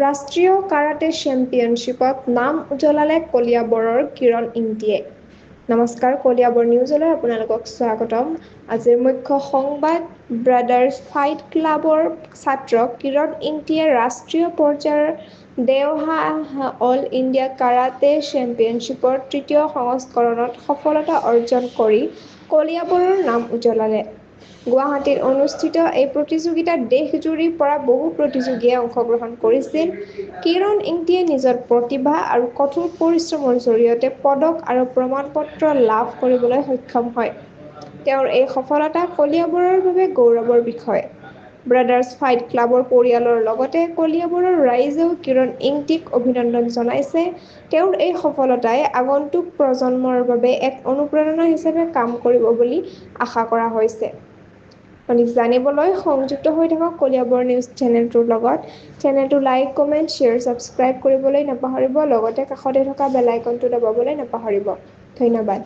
ৰাষ্ট্ৰীয় কাৰাটে চেম্পিয়নশ্বিপত নাম উজ্বলালে কলিয়াবৰৰ কিৰণ ইংতিয়ে। নমস্কাৰ, কলিয়াবৰ নিউজলৈ আপোনালোকক স্বাগতম। আজিৰ মুখ্য সংবাদ, ব্ৰাদাৰ্ছ ফাইট ক্লাবৰ ছাত্ৰ কিৰণ ইংতিয়ে ৰাষ্ট্ৰীয় পৰ্যায়ৰ দেওহা অল ইণ্ডিয়া কাৰাটে চেম্পিয়নশ্বিপৰ তৃতীয় সংস্কৰণত সফলতা অৰ্জন কৰি কলিয়াবৰৰ নাম উজ্বলালে। গুৱাহাটীত অনুষ্ঠিত এই প্ৰতিযোগিতাত দেশজুৰিৰ পৰা বহু প্ৰতিযোগীয়ে অংশগ্ৰহণ কৰিছিল। কিৰণ ইংতিয়ে নিজৰ প্ৰতিভা আৰু কঠোৰ পৰিশ্ৰমৰ জৰিয়তে পদক আৰু প্ৰমাণপত্ৰ লাভ কৰিবলৈ সক্ষম হয়। তেওঁৰ এই সফলতা কলিয়াবৰৰ বাবে গৌৰৱৰ বিষয়। ব্ৰাদাৰ্ছ ফাইট ক্লাবৰ পৰিয়ালৰ লগতে কলিয়াবৰৰ ৰাইজেও কিৰণ ইংতিক অভিনন্দন জনাইছে। তেওঁৰ এই সফলতাই আগন্তুক প্ৰজন্মৰ বাবে এক অনুপ্ৰেৰণা হিচাপে কাম কৰিব বুলি আশা কৰা হৈছে। অধিক জানিবলৈ সংযুক্ত হৈ থাকক কলিয়াবৰ নিউজ চেনেলটোৰ লগত। চেনেলটো লাইক, কমেণ্ট, শ্বেয়াৰ, ছাবস্ক্ৰাইব কৰিবলৈ নাপাহৰিব। লগতে কাষতে থকা বেল আইকনটো দবাবলৈ নাপাহৰিব। ধন্যবাদ।